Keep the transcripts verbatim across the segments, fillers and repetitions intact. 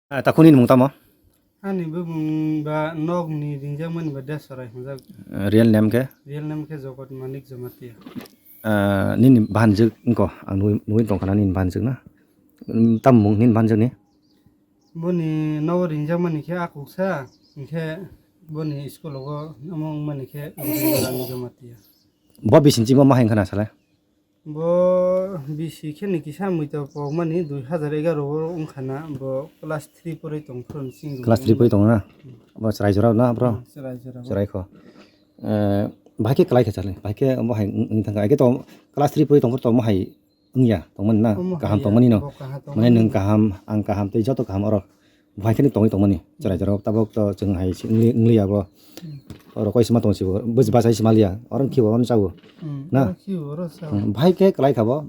Ah, takhuk nini mung tamo? Ani bumung ba nokni ringjakmani ba Desorai hwnjak. Ah, real name khe? Real name khe Jogot Manik Jamatia. Ah, nini bahanjwk wngkha, ang nugwi, nugwi tongkha na nini bahanjwk na? Mm, tamo mung nini bahanjwk ni? Boni nogo ringjakmani khe Akuksa, hinkhe boni school o omo wngmani khe Rani Jamatia. Bo bisingtwi bo ma hai wngkha na salai? Bo bisi khe ni kisa muitu pokmani dui hazar egaroh o wngkha na, bo class three porwi tong phuru ni chini. Class three porwi tong na? Hmm. Bo chwrai jora na bro? Hmm, chwrai jora bo. Chwrai kho. Eh, bahai khe kwlai kha chale, bahai khe bo hai wng-, wngwi thangkha. Age to class three porwi tong phuru to mo hai wngya tongmani na? Omo kaham hai ya, tongmani no? Bo kaham tongmani. Mane nwng kaham, ang kaham, tei joto kaham oro. Bo hai kheno tongwi tongmani. Chwrai jora tabok to chwng hai se wngli, wngli abo. Hmm. Oro koi sima tong sibo, bwsba sai sima liya. Oro khibo, oro chawo. Hmm, na? Oro khibo, oro chawo. Hmm, bahai khe kwlai kha bo.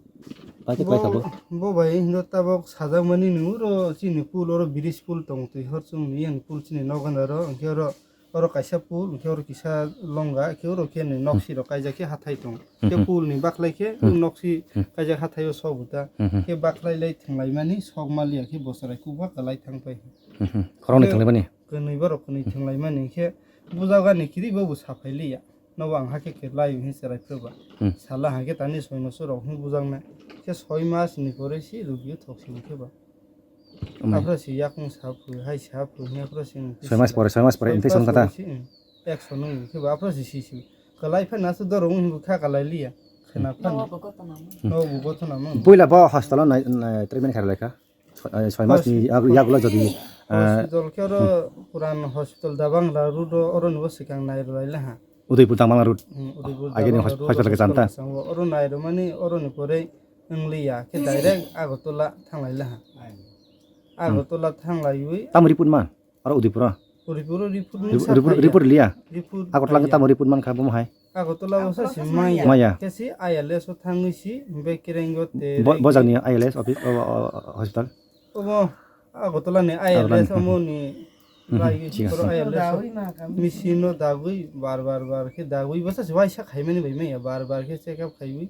Bahai khe kwlai kha bo. Bo, bo bai hindo tabok sajakmani nung oro chini pool, oro bridge pool tong twi hor chwng ni yang pool chini nok gana ro, hinkhe oro, oro kaisa pool, hinkhe oro kisa longa, hinkhe oro khe ni nok si rok kaijak khe hathai tong. Khe pool ni baklai khe noksi kaijak hathai o sok buta. Khe baklai lai thwng lai mani sok ma liya khe bo chwrai kukba kwlai thang pai. Khoroknwi thwng lai mani? Kwnwi borok kwnwi thwng lai mani khe bujagani kiri bo bo saphai liya. Nobo ang hakhe khe lai hwnwi chwrai phuru ba. Sala hakhe tani soi no chwrok hwnwi bujaknai. Khe soi mas ni pore si rugio thok si khe ba. Amai. Aphra si yakung sa phu, hai sa phu, hwnwi aphra si. Soi mas pore, soi mas pore infection kata. Action wng khe ba aphra si si si. Kwlai phan na su dorong wng kha kwlai liya. Khna phan. Nobo bo gotona mung. Nobo bo gotona mung. Puila bo hospital o nai, nai treatment kharlai kha. Soi, eh, soi mas ni yagulo jodi, eh, hospital khe oro puran hospital Dabangla road o, oro ni bo swkang nai rwlai laha. Udaipur Dabangla road. Hmm, Udaipur Agini Dabangla hos-, road hospital khe hospital janta. Oro nai rwmani oro ni pore wng liya khe direct Agartala thang lai laha. Agartala thang laiwi. Tamo report man? Aro Udaipur o? Udaipur o report. Report, report liya? Report Agartala khe tamo report man kha bo hai? Agartala o sa si maya. Maya. Khe si I L S o thangwi si bekereng o te. Bo, bo jagni I L S office, o, o, o, hospital? Obo Agartala ni I L S omo ni. Bai thik oro I L S o machine no dagwi bar bar bar khe dagwi bo sa si waisa khaimani bai maya bar bar khe check up khaiwi.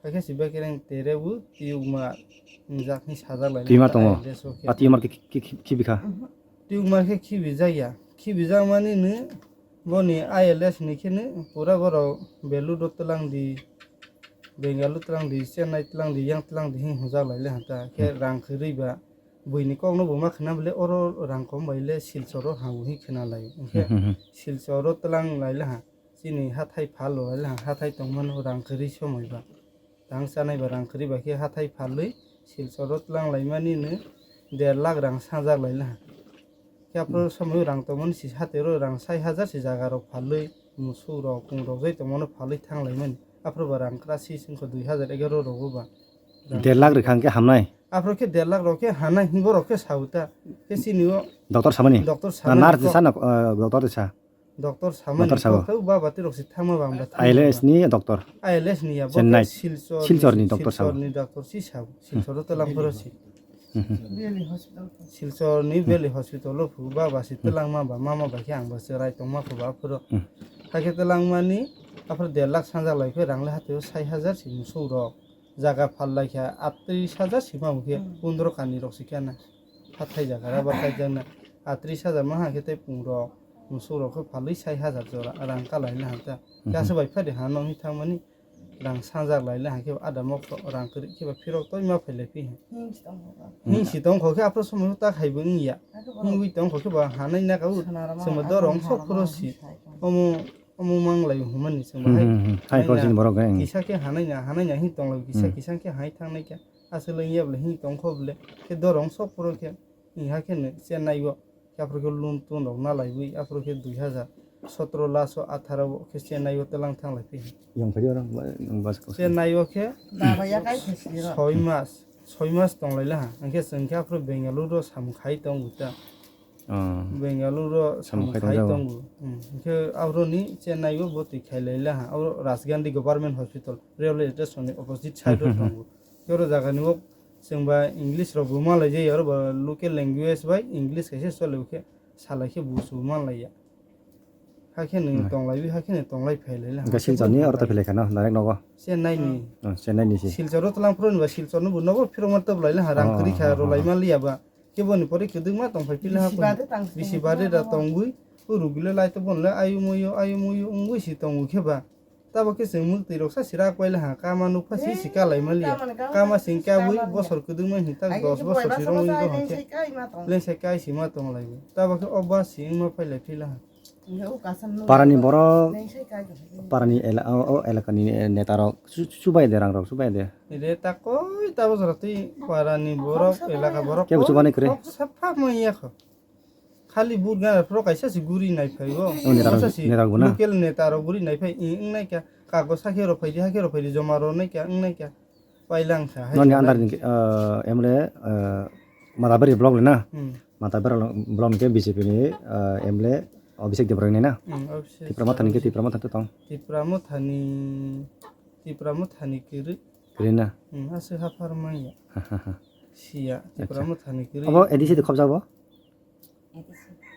Hakhe si bekereng tere bo tumor wngjak hwnwi sajak lai. Tumor tongo. I L S o khe. A tumor khe khi-, khi-, khibikha? Tumor khe khibijak ya. Khibijak mani no boni I L S ni khe no pura borok Beluru twlang di, Bengaluru twlang di, Chennai twlang di, yang twlang di hwnwi hwnjak lai le hanta. Khe rang kwrwi ba buini kok no bo ma khna bole oro rang kom bai le Silchar o ha hwnwi khna lai. Hwnkhe Silchar o twlang lai le ha. Chini hathai phal rwlailai, hathai tongmano rang kwrwi somoi ba. Tang chanai ba rang kwrwi ba khe hathai phalwi Silchar o twlang laimani no der lakh rang sanjak lailai. Khe aphuru somoi rang tongmani si hathai ro rang sai hajar si jaga rok phalwi musuk rok kung rok jai tongmano phalwi thang laimani. Aphuru ba rang kwrasi singkho dui hajar egaroh rogo ba. Der lakh rwkha hwnkhe hamnai. Aphuru khe der lakh rok khe hanai hwnwi borok khe sauta. Khe chini o doctor samani? Doctor samani. Na nurse sa na, eh, doctor sa? Doctor samani. Doctor sabo. Kok khe baba tirok si thangma bang ba thangma. I L S ni doctor. I L S ni ya, bo Chennai. Khe Silchar ni, Silchar ni doctor sabo. Silchar ni doctor si sabo. Silchar o twlang phoro si. Valley Hospital. Silchar ni Valley Hospital o phu baba si twlangma ba mama ba khe ang ba chwrai tongma phu ba aphuru. Hakhe twlangmani aphuru der lakh sanjak lai khe rang le hathai o sai hajar si musuk rok. Jaga phallaikha atris hajar sima hwnkhe pondro kanwi rok sikha na. Hathai jaga rubber kaijakna atris hajar ma hakhe tei pungrok musuk rok khe phalwi sai hajar jora rang kalaina hanta. Kasa bai phari ha nokni thangmani rang sanjak laila hakhe adamok rang kwrwi khe ba phirok toi ma phailai phi. Hing si tongkho khe aphro somoi ta khaibo wngya. Hingwi tongkho khe ba hanai naka u chwngbo dorong sok phuro si. Omo Omo manglai humani chwng bahai. Hmm, hmm, hmm. Hai kor sini borok, eh. Kisa khe hanai na, hanai na hin tonglai, kisa, kisa khe hai thangnai khe. Aswk le yable hin tongkho ble. Khe dorong sok phuro khe. Iha khe no Chennai o. Khe aphro khe loan ton rok na laiwi, aphro khe dui hajar sotro laso atharo o khe Chennai o twlang thanglai phi. Yang phari orang, ba, yang bas ko. Chennai o khe soi mas, soi mas tonglai laha. Angkhe chwng khe aphro Bengaluru o samung khai tongo ta. Ah. Bengaluru o samung khai tongo. Hmm. Hwnkhe abroni Chennai o bo twi khailai laha. Abo Rajiv Gandhi Government Hospital, railway station ni opposite side o tongo. Khe oro jaga ni o chwng ba English rok bo malai jai, oro ba local language bai English kaisa chole, khe salai khe busu malai ya. Hakhe nwng tonglai wi, hakhe nwng tonglai phailai laha. Hwnkhe Silchar ni oro ta phailai kha no, direct nogo? Chennai ni. Oh, Chennai ni se. Silchar o twlang phuru ni ba Silchar no bo nogo phirok ma twb lai laha, rang kwrwi kha, rw lai ma liya ba. Khe boni pore kwdwkma tongphai pila ha. Bisi bade tang bisi bade da tongwi, o rugwile lai to bonle ayu muyu, ayu muyu wngwi si tongo khe ba. Tabo khe chwng mwktwi rok sa sira kwai laha, kama nukha si si kalai maliya. Kama sing kabwi bosor kwdwkma hin tak dos bosor si rong wngwi rok hwnkhe. Lengse kai si ma tong lai. Tabo khe o bus si wngma phai lai phi laha. Parani borok, parani ela-, o, o elakani neta rok chu-, chubai de, rang rok chubai de. Ede ta koi ta bosor twi parani borok, elaka borok kebo chubani kwrwi. Kok sapha manya kho. Khali burga phro kaisa si guri nai phai bo. O neta rok, neta rok bo na? Local neta rok guri nai phai, i, wng nai kya. Kago sakhe rok phai di, hakhe rok phai di, joma rok nai kya, wng nai kya. Pailangkha, hai Noni jora. Under ni, uh, M L A, uh, Matabari block le na? Hmm. Matabari block ni ke B J P ni, uh, M L A Abhishek Debbarma ni na? Hmm, Abhishek Tipra Motha ni ke Debbarma. Tipra Motha to tong? Tipra Motha ni, Tipra Motha ni kiri. Kiri na? Hmm, aswk haphar manya. Siya, Acha. Tipra Motha ni kiri. Abo A D C de khobjak bo?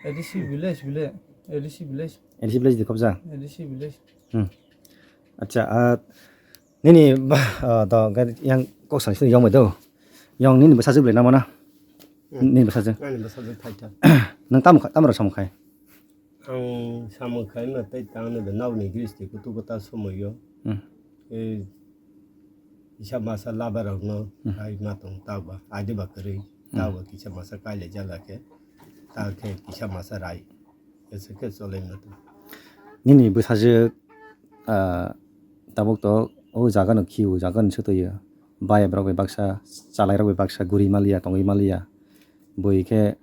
A D C village, village, A D C village. A D C village de khobjak? A D C village. Hmm. Acha, ah, nini ba, ah, do, ga, yang kok sal sini yong do. Yong nini bwsajwk le namo na? Hmm. Nini bwsajwk. Ani bwsajwk thaita. Nang tam, tam rok samkhai? Ang samkhai ma tei tang ni nau ni gris ti kutu kuta somoyo. Hmm. E, Kisa masa labarokno Hmm. hai ma tong tauba, adiba kwrwi, Hmm. tauba kisa masa kaile jala khe, ta khe kisa masa rai, kisa khe cholai ma tong. Nini bwsajwk, ah, tabuk to o jaga no khiu, jaga no swtwi o. Bai borok bai baksa, chalai rok bai baksa guri maliya, tongwi maliya. Bui khe,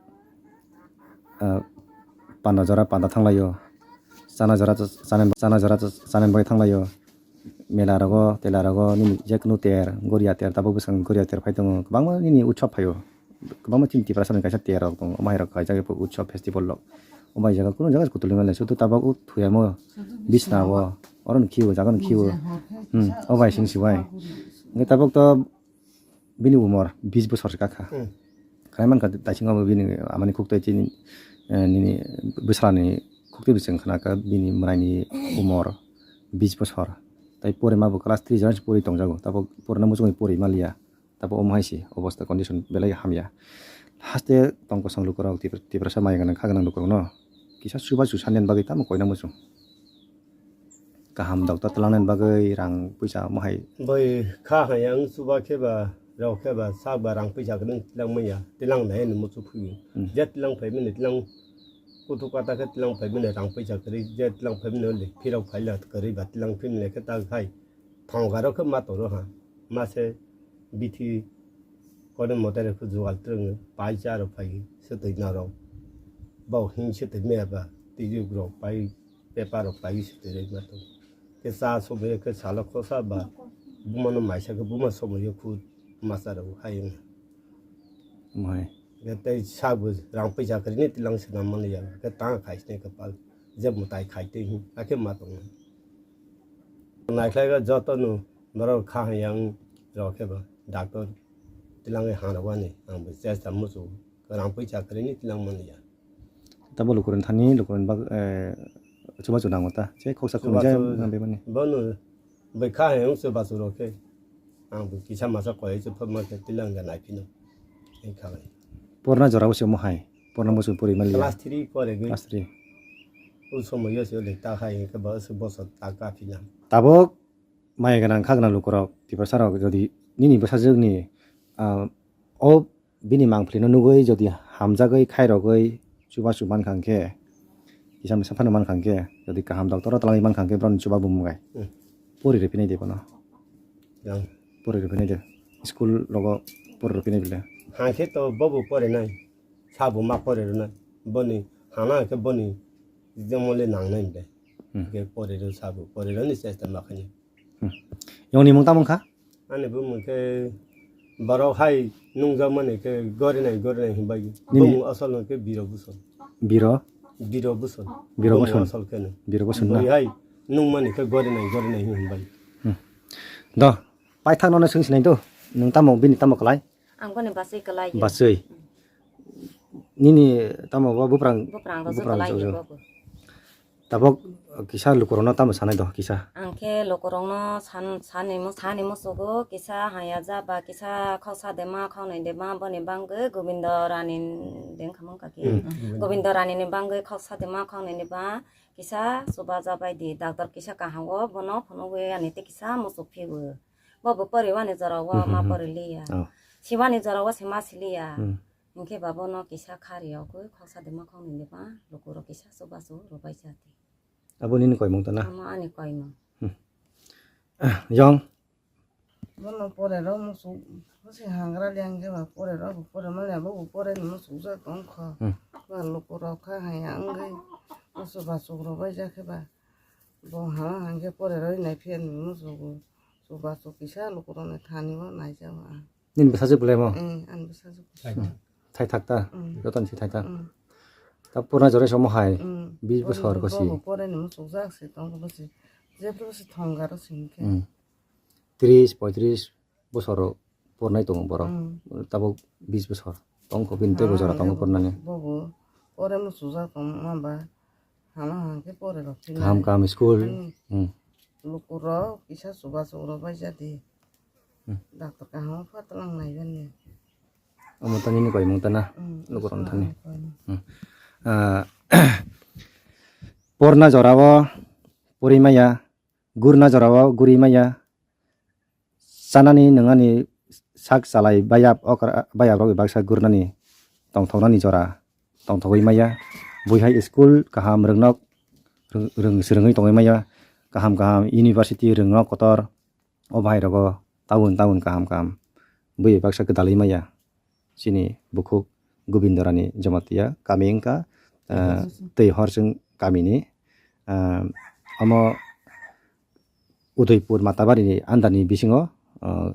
ah, panda jora panda thanglaio, chana jora chana, chana jora chana bagwi thanglaio, mela rogo, tela rogo, nini jekunu ter, goria ter, tabuk bwskango goria ter phai tongo, kwbangma nini utsob phaio, kwbangma chini Tiprasa ni kaisa ter rok tongo, omo hai rok kaijak utsob festival rok, omo hai jaga kunu jaga kutulwi manya, sudu tabuk o thuyamo bisna o, oro no khiyo, jaga no khiyo, hmm, o bai sing sibai, hwnkhe tabuk to. Bini umor bis bosor se kakha. Hmm. Khlai mankha, daising abo bini amani khuk tei chini, eh, nini bwsarani khuk tei bising khna kha bini mwnaini umor bis bosor. Tai pore ma bo class three jora se pori tongjago. Tabo porina muchungwi pori maliya. Tabo omo hai se obosta condition belai hamya. Haste tong kosong lukurok Tipra-, Tiprasa maya gwnang kha gwnang lukurokno kisa chuba chusa nini bagwi tamo koina muchung. Kaham doctor twlangna bagwi rang puisa omo hai. Bai kha hai ang chuba khe ba, rok khe ba, sak ba rang puisa kwrwi twlang manya, twlang nai hwnwi muchuk phuru. Hmm. Je twlang phai mani twlang, kutu kata khe twlang phai mani rang puisa kwrwi, je twlang phai mani hwnwi phirok phai la kwrwi ba twlang phimle khe ta khai. Thongkha rok khe ma toro ha, ma se bithi kono motai rok khe jugal twrwng pai cha rok phai se twi na rok. Bau hing se twi me ba twi rok pai. Paper rok pai se twi rwma tongo. Khe cha sobo khe salo khosa ba buma no maisa khe buma sobo ye khu masa rok hai wngya. Omo hai. Khe tei sabo rang puisa kwrwi ni twlang swnam mani ya. Khe tang khai sini khe pal je mwtai khai twi hin akhe ma tongo. Naikhlai khe joto no borok kha yang rok khe ba doctor twlang hai hanrok ani ang bo chesta muchu rang puisa kwrwi ni twlang mani ya. Tabo lukurin thani, lukurin bak, eh, chubachu nango ta. Che khoksa khum je nang bebani. Bono bai kha he ungse basu rok khe. Ang bo kisa masa koi se phobma khe tilang ga nai phino. Ei kha bai. Porna jora bo se mo hai. Porna bo se pori mali. Class three pore gwi. Class three. U somoy yo se le ta khai khe ba se boso ta ka phina. Tabok maya gwnang kha gwnang lukurok, Tiprasa rok jodi nini bwsajwkni, ah, o bini mangphlino nugwi jodi hamjagwi khairogwi chubachu mankha hwnkhe, kisa misa phano mankha hwnkhe, jodi kaham doctor o twlangwi mankha hwnkhe, borokni chuba bumung bai Hmm. pori rw phinai de bono. Yang. Pori rw phinai de. School rogo pori rw phinai bile. Hangkhe to bobo pore nai. Sabo ma pore rw nai. Boni hana hwnkhe boni jemon le nangnai bile. Hmm. Hwnkhe pore rw sabo, pore rw ni chesta ma khainai. Hmm. Yongni mung tamo wngkha? Ani bumung khe borok hai nungjakmani khe gorinai gorinai hinbai. Nini Bumung asol no khe Biro Buson. Biro? Biro Buson. Biro Bumung Buson. Asol khe no. Biro Buson na? Bui hai nungmani khe gorinai gorinai hinbai. Hmm. Do, paithak nono swng sinai do. Nwng tamo, bini tamo kwlai? Ang boni bachwi kwlai. Bachwi. Hmm. Nini tamo bo buprang, buprang rok buprang kwlai rok. Bobo. Tabok kisa lukurokno tamo sanai do kisa. Ang khe lukurokno san-, sani mu-, sani musugo kisa haya ja ba kisa khoksa dema khoknwi dema boni bangwi Gobindo Rani dengkha mangkha khe. Hmm. Gobindo Rani ni bangwi khoksa dema khoknwi dema kisa chubaja bai di. Doctor kisa kaham o bono phunugwi ani tei kisa muchuk phigo. Bo bo poriwani jora o ma poriliya. Oh. Siwani jora o se ma siliya. Hmm. Hinkhe ba bono kisa khari o khe khoksa dema khoknwi dema lukurok kisa chubachu rwbai cha di. Abo nini koimung ta na? Amo ani koimung. Hmm. Yong? Bono pore rw muchuk, bwswk hangra liya hinkhe ba pore rw, bo pore manya bo bo pore ni muchuk jak tong kho. Hmm. Ba lukurok kha haya wngwi muchuk bachuk rwbai jak khe ba bo hama hinkhe pore rw nai phiya ni muchuk, muchuk bachuk kisa lukurok ni thani o nai jak ang. Nini bwsajwk belai mo? Eh, ani bwsajwk. Thai thak ta? Mm. Joto ni si thai ta? Mm. Ta purna jora somo hai, Mm. bis bosor ko si. Bo pore ni muchuk jak se tong ko si. Jebro si thong garo si hinkhe. Mm. Tris, poitris bosor purnai tongo borok. Mm. Tabok bis bosor. Tong ko bini tei bo jora tongo purnani. Bo bo pore muchuk jak tong ma ba. Hama hangke pore rok chini. Kaham kaham school. Ani Hmm. lukurok kisa chubachu rwbai jadi. Hmm. Doctor kaham o phatlang nai bani. Omo tani ni koimung ta na. Hmm. Lukurok thani. Koimung. Hmm. Ah, porna jora o pori maya, gurna jora o guri maya. Chanani nwngnani sak chalai bayap okra, bayap rok baksa gurnani tongthoknani jora tongthogwi maya. Buihai school kaham rwngnok, rwng-, rwng-, swrwngwi tongwi maya. Kaham kaham university rwngnok kotor o bahai rogo town town kaham kaham bui baksa gwdalwi maya. Chini bukhuk Gobindorani Jamatia kami wngkha, ah, Twi Horsing kamini, ah, omo Udaipur Matabari ni under ni bisingo, ah,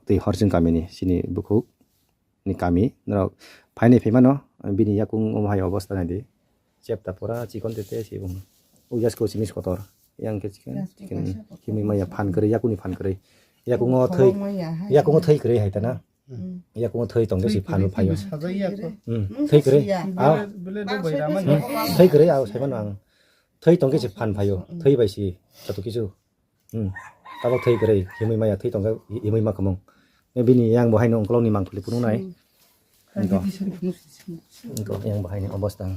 Twi Horsing kamini chini bukhuk ni kami norok phainai phaimano bini yakung omo hai obostha naidi. Chepta pura chikon tete se bung. Uyasko simis kotor. Yang ke chicken, chicken. Himwi maya phan kwrwi, yakuni phan kwrwi. Yakungo thwi, yakungo thwi kwrwi hai ta na. Hmm. Yakungo thwi tong si phan phayo. Hmm, thwi kwrwi. Ah. Hmm, thwi kwrwi, ah, sai mano ang. Thwi tong si phan phayo. Thwi bai si joto kisu. Hmm. Tabok thwi kwrwi, himwi maya thwi tong khe himwi ma khumung. Bini yang bo haino ungkolokni mangpili phunuknai. Ungko yang bo haino obostha.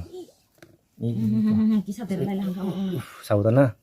Kisa terlai lang. Sauda na.